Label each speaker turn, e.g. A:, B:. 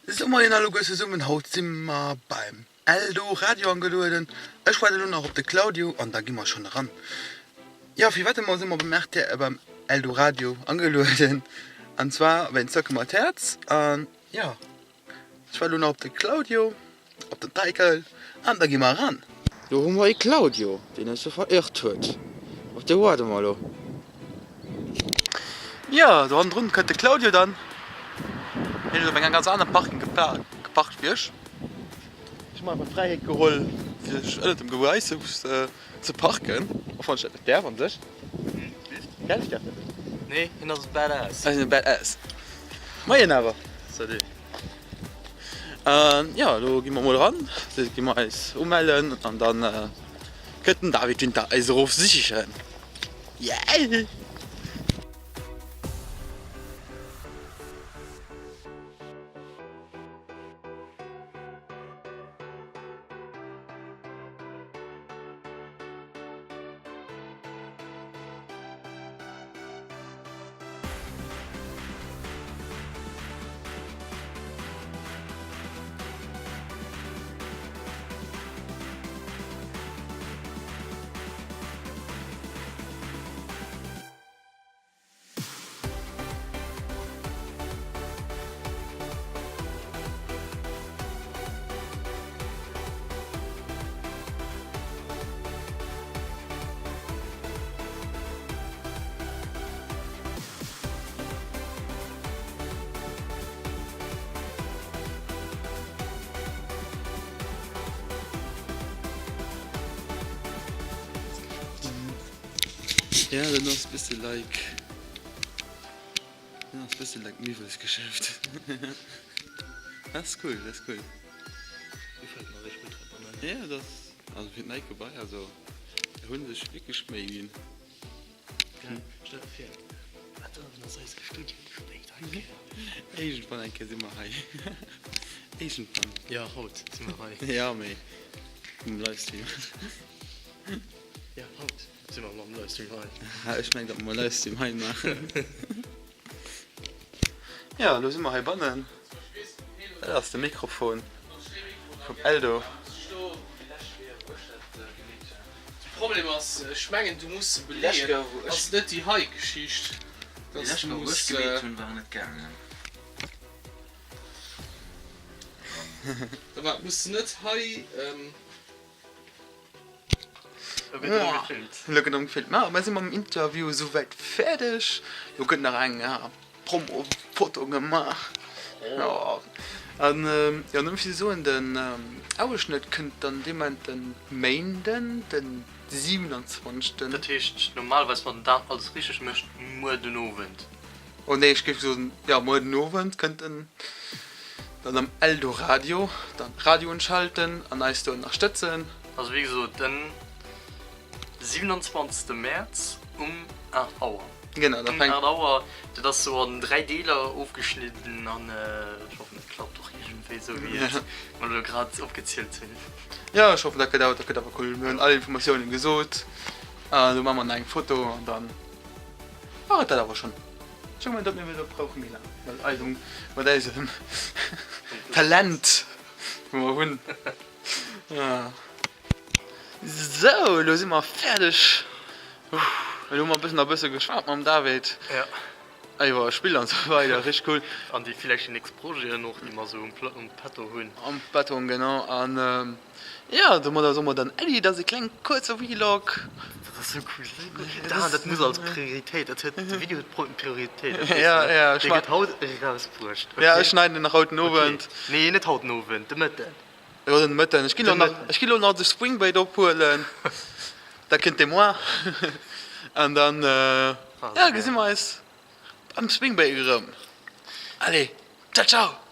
A: Sou moien alleguer zesummen, haut si mer beim Eldo Radio angelueden. Ech waarde lo nach op de Claudio an da gi mer schonn eran. Jo firwat ëmmer si mer beim rtl beim Eldo Radio angelueden an zwar wéinst Zocke mat Häerz an jo ech waarde lo nach op de Claudio, op den Deikel an da gi mer eran. Do hu mer e Claudio deen eis do verirrt huet, op dee waarde mer lo. Jo, do hannendrun kënnt de Claudio dann. Hien huet op enger ganz aner Parking geparkt wéi ech. Ech hu mer einfach d'Fräiheet geholl fir ënnert dem Gebai ze parken, och wann ech dat net däerf an sech. Gell, ech däerf dat net.
B: Nee, hien ass e Badass.
A: Ech sinn e Badass. Moien awer.
B: Salut.
A: An jo, elo gi mer mol eran, da gi mer eis umellen an dann kënnt den David Winter eis erof sichen. Yeah! Ja, dat ass bësse like, dat ass bësse like Miwwelsgeschäft. Dat ass cool, dat ass cool.
B: Gefält mer richteg gutt hei bannen.
A: Ja, dat ass, also fir d'neit Gebai, also do hunn se sech wierklech Méi ginn.
B: Geil, stell der vir, dat uewen ass eise Studio spéit eng Kéier.
A: Iergendwann eng Kéier si mer hei. Iergendwann.
B: Jo, haut si mer hei.
A: Ja, mee um Livestream.
B: Jo, haut si mer mam Livestream hei.
A: Ha, ech mengen, datt mer Livestream hei maachen. Jo, elo si mer heibannen. Dat ass de Mikrofon vum Eldo.
C: De Problem ass, ech mengen du muss se beleeën. Ass et net déi hei Geschicht, dass du muss. Da wat muss de net hei.
B: Lo gëtt erëm gefilmt.
A: Lo gëtt erëm gefilmt. Ma mir si mam Interview esouwäit fäerdeg. Lo gëtt nach eng Promo-Foto gemaach. An jo, nëmme fir ze soen, den Ausschnëtt kënnt dann dee Moment den Méinden, den 27.
B: Dat heescht normalerweis, wann den Dan alles richteg mécht, muer den Owend.
A: Oh nee, ech géif soen, jo, muer den Owend kënnt en dann am Eldoradio. Dann Radio unschalten an eis do ënnerstëtzen.
B: Also wéi gesot, den 27. Mäerz um 8 Auer.
A: Genau, da
B: Um
A: fänkt.
B: 8 Auer, dat ass sou an 3 Deeler ofgeschnidden an ech hoffen dat klappt och iergendwéi sou wéi et mer elo grad opgezielt hunn.
A: Jo, ech hoffen dat gëtt awer, dat gëtt awer cool. Mir hunn all Informatiounen gesot an elo maache mer nach eng Foto an dann war et dat awer schonn. Ech hu gemengt, datt mir do brauche méi laang mat eisem, mat eisem Talent wou mer hunn. Sou, elo si mer fäerdeg. Elo hu mer e bëssen nach e bësse geschwat mam David iwwer Spill an esou weider, richteg cool.
B: An déi villäicht déi nächst Projeten och, déi mer esou um Petto hunn.
A: Am Petto, genau. An jo, domadder soe mer dann Äddi. Dat ass e kleng kuerze Vlog.
B: Dat ass esou cool. Dan, dat muss als Prioritéit, dat huet, de Video huet Prioritéit, dat weess
A: Ja,
B: de.
A: ja, ech
B: Dee
A: ma.
B: gëtt haut erausbruecht,
A: Ja,
B: okay?
A: ech schneiden en nach haut den Owend.
B: Okay. Nee, net haut den Owend, de Mëtten.
A: Jo, den Mëtten. Ech ginn elo nach, ech ginn elo nach de Swingbait ophuelen. Da kënnt de moi. An dann, ja, gesi mer eis beim Swingbait erëm. Allez, ciao, ciao!